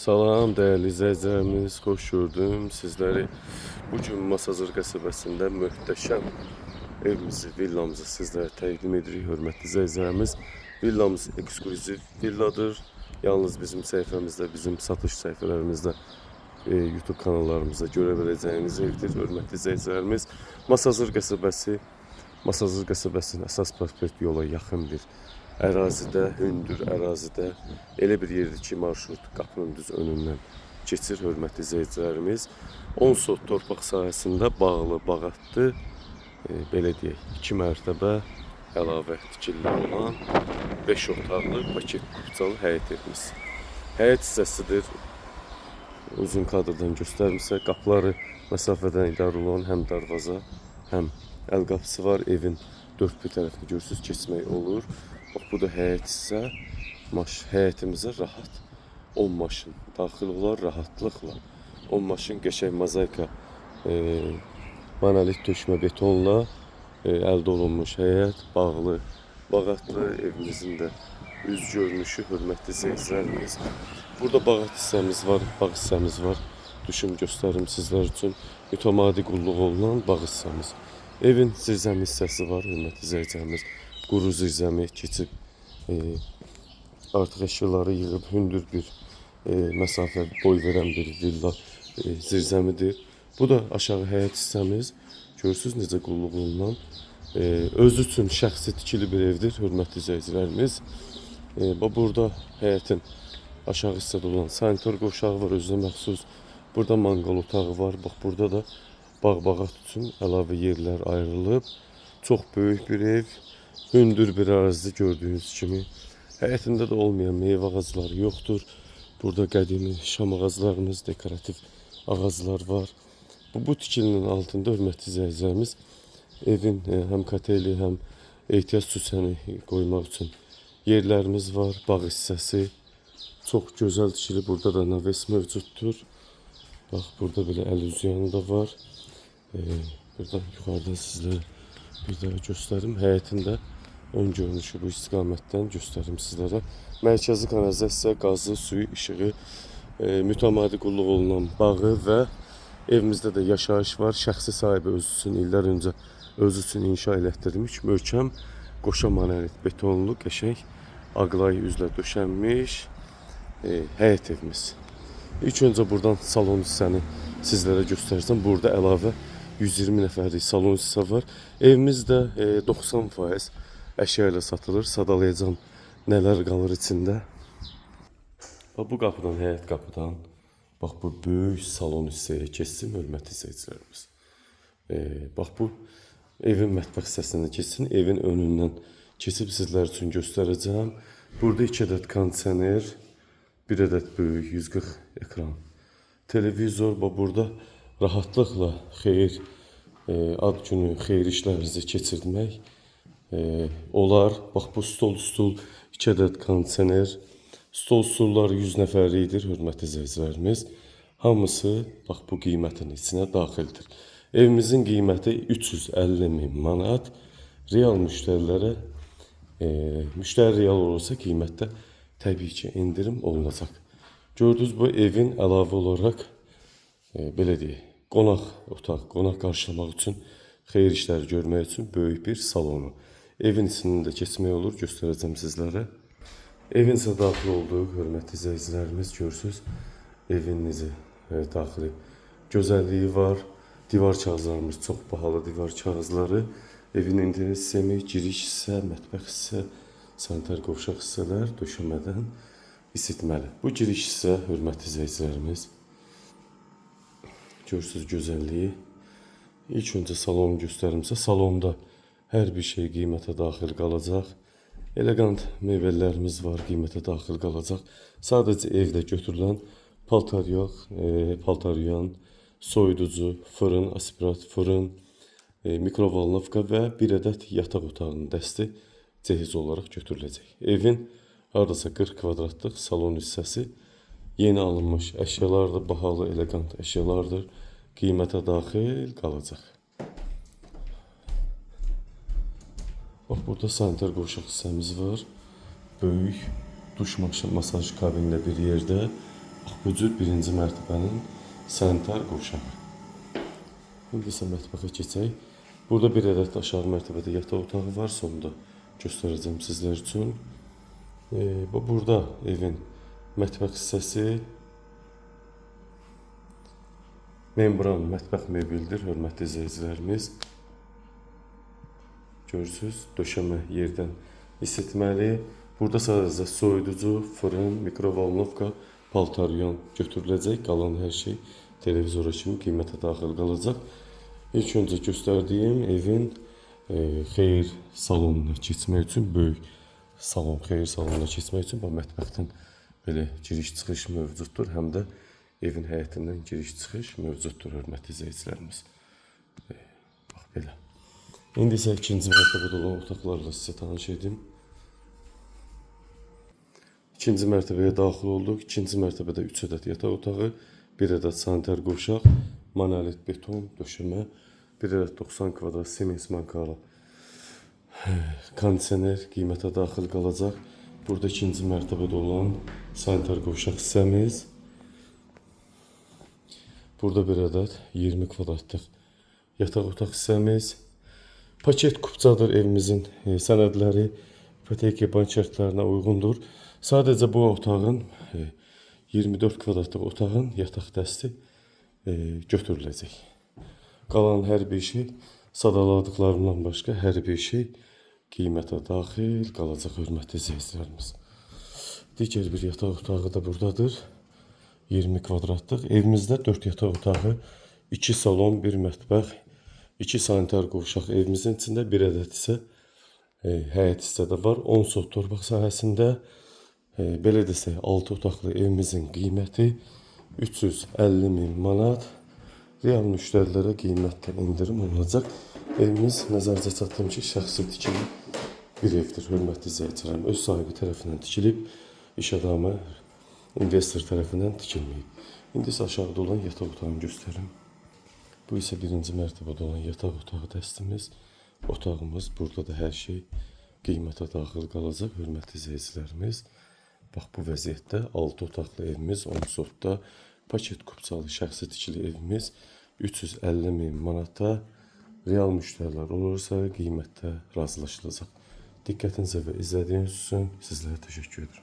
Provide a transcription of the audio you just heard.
Salam dəyərli izləyicilərimiz, xoş gördüm sizləri. Bu gün Masazır qəsəbəsində möhtəşəm evimizi, villamızı sizlərə təqdim edirik, hörmətli izləyicilərimiz. Villamız ekskluziv villadır. Yalnız bizim səhifəmizdə, bizim satış səhifələrimizdə, YouTube kanallarımızda görə biləcəyiniz evdir, hörmətli izləyicilərimiz. Masazır qəsəbəsi, Masazır qəsəbəsinin əsas prospekt yola yaxın bir ərazidə, hündür ərazidə elə bir yerdir ki, marşrut qapının düz önündən keçir, hörmətli izləyicilərimiz. 10 sot torpaq sahəsində bağlı bağatlı, belə deyək, 2 mərtəbə əlavə tikililər olan 5 otaqlı paket kupçalı həyət evimiz. Həyət hissəsidir. Uzun kadrdan göstərmişsə, qapıları məsafədən idarə olunan həm darvaza, həm əl qapısı var. Evin dörd bir tərəfini görürsünüz, keçmək olur. Bax, bu da həyət hissə. Həyətimizə rahat 10 maşın daxil olar rahatlıqla. 10 maşın qəşəng mozaika, monolit döşmə betonla əldə olunmuş həyət, bağlı, bağatlı evimizin də üz görünüşü, hörmətli izləyicilərimiz. Burada bağat hissəmiz var, bağ hissəmiz var. Düşüm göstərim sizlər üçün. Mütəmadi qulluq olunan bağ hissəmiz. Evin zirzəmi hissəsi var, hörmətli izləyicilərimiz. Quru zirzəmi keçib artıq əşyaları yığıb hündür bir məsafə boy verən bir villa zirzəmidir. Bu da aşağı həyət hissəmiz. Görürsünüz necə qulluq olunan. Özü üçün şəxsi tikili bir evdir, hörmətli izləyicilərimiz. Burada həyətin aşağı hissədə olan sanitar qovşağı var, özünə məxsus. Burada manqal otağı var. Bax, burada da bağ-bağat üçün əlavə yerlər ayrılıb. Çox böyük bir ev, hündür bir ərazi gördüyünüz kimi. Həyətində də olmayan meyvə ağacları yoxdur. Burada qədimi şam ağaclarımız, dekorativ ağaclar var. Bu tikilinin altında, hörmətli izləyicilərimiz, evin həm koteli, həm ehtiyac süsəni qoymaq üçün yerlərimiz var. Bağ hissəsi çox gözəl tikili. Burada da naves mövcuddur. Bax, burada belə əl üzyanı da var. Burada yuxarıdan sizlərə bir daha göstərim. Həyətində ön görünüşü bu istiqamətdən göstərim sizlərə. Mərkəzi kanalizasiya, qazı, suyu, işığı, mütəmadi qulluq olunan bağı və evimizdə də yaşayış var. Şəxsi sahibi özü üçün illər öncə özü üçün inşa elətdirmiş möhkəm qoşa monolit betonlu qəşəng ağlay üzlə döşənmiş həyət evimiz. İlk öncə buradan salon hissəni sizlərə göstərsəm. Burada əlavə 120 nəfərlik salon hissə var. Evimiz də 90% əşya ilə satılır. Sadalayacağım nələr qalır içində. Bax, bu qapıdan, həyət qapıdan, bax bu böyük salon hissəyə keçsin, hörmətli izləyicilərimiz. Bax bu evin mətbəx hissəsinə keçsin. Evin önündən keçib sizlər üçün göstərəcəm. Burada 2 ədəd kondisioner, 1 ədəd böyük 140 ekran televizor. Bax burada rahatlıqla xeyir, ad günü, xeyir işlərinizi keçirmək olar. Bax bu stol, stul, 2 ədəd kondisioner. Stol, stullar 100 nəfərlikdir, hörmətli izləyicilərimiz. Hamısı bax bu qiymətin içinə daxildir. Evimizin qiyməti 350 min manat. Real müştərilərə, müştəri real olursa qiymətdə təbii ki endirim olunacaq. Gördünüz bu evin əlavə olaraq belə deyək, qonaq otaq, qonaq qarşılamaq üçün, xeyir işləri görmək üçün böyük bir salonu. Evin içindən də keçmək olur, göstərəcəm sizlərə. Evin içinə daxil olduq, hörmətli izləyicilərimiz, görürsünüz evin necə daxili gözəlliyi var. Divar kağızlarımız çox bahalı divar kağızları. Evin internet sistemi, giriş hissə, mətbəx hissə, sanitar qovşaq hissələr döşəmədən isitməli. Bu giriş hissə, hörmətli izləyicilərimiz, görürsünüz gözəlliyi. İlk öncə salonu göstərimsə, salonda hər bir şey qiymətə daxil qalacaq. Elegant mebellərimiz var, qiymətə daxil qalacaq. Sadəcə evdə götürülən paltar yox, paltar yuyan, soyuducu, fırın, aspirat fırın, mikrovolnovka və bir ədəd yataq otağının dəsti cehiz olaraq götürüləcək. Evin hardasa 40 kvadratlıq salon hissəsi yeni alınmış əşyalardır, bahalı, elegant əşyalardır. Qiymətə daxil qalacaq. Bax, burada sanitar qovşaq hissəmiz var. Böyük duş masaj kabinlə bir yerdə. Bax bu cür birinci mərtəbənin sanitar qovşağı. İndi isə mətbəxə keçək. Burada bir ədəd aşağı mərtəbədə yataq otağı var. Sonda göstərəcəm sizlər üçün. Bu burada evin mətbəx hissəsi. Membran mətbəx mebeldir, hörmətli izləyicilərimiz. Görürsüz, döşəmə yerdən isitməli. Burada sadəcə soyuducu, fırın, mikrovolnovka, paltaryan götürüləcək. Qalan hər şey televizora kimi qiymətə daxil qalacaq. İlk öncə göstərdiyim evin xeyir salonuna keçmək üçün böyük salon, xeyir salonuna keçmək üçün bu mətbəxdən belə giriş-çıxış mövcuddur. Həm də evin həyətindən giriş-çıxış mövcuddur, hörmətli izləyicilərimiz. Bax belə. İndi isə ikinci mərtəbədə olan otaqlarla sizə tanış edim. İkinci mərtəbəyə daxil olduq. İkinci mərtəbədə 3 ədəd yataq otağı, 1 ədəd sanitar qovşaq, monolit beton döşəmə, 1 ədəd 90 kvadrat Siemens markalı kondisioner qiymətə daxil qalacaq. Burada ikinci mərtəbədə olan sanitar qovşaq hissəmiz. Burada bir ədəd 20 kvadratlıq yataq otaq hissəmiz. Paket kupçadır evimizin sənədləri ipoteka bank şərtlərinə uyğundur. Sadəcə bu otağın 24 kvadratlıq otağın yataq dəsti götürüləcək. Qalan hər bir şey sadaladıqlarımdan başqa hər bir şey qiymətə daxil qalacaq, hörmətli izləyicilərimiz. Digər bir yataq otağı da buradadır. 20 kvadratlıq. Evimizdə 4 yataq otağı, 2 salon, 1 mətbəx, 2 sanitar qovşaq evimizin içində, bir ədəd isə həyət hissədə var. 10 sot torpaq sahəsində. Belə desək, 6 otaqlı evimizin qiyməti 350 min manat. Real müştərilərə qiymətdə endirim olunacaq. Evimiz nəzərinizə çatdırım ki, şəxsi tikili bir evdir, hörmətli izləyicilərim. Öz sahibi tərəfindən tikilib, iş adamı, investor tərəfindən tikilməyib. İndi isə aşağıda olan yataq otağını göstərim. Bu isə birinci mərtəbədə olan yataq otağı dəstimiz. Otağımız, burada da hər şey qiymətə daxil qalacaq, hörmətli izləyicilərimiz. Bax bu vəziyyətdə 6 otaqlı evimiz 10 sotda paket kupçalı şəxsi tikili evimiz 350 min manata real müştərilər olursa qiymətdə razılaşılacaq. Diqqətinizə və izlədiyiniz üçün sizlərə təşəkkür edirəm.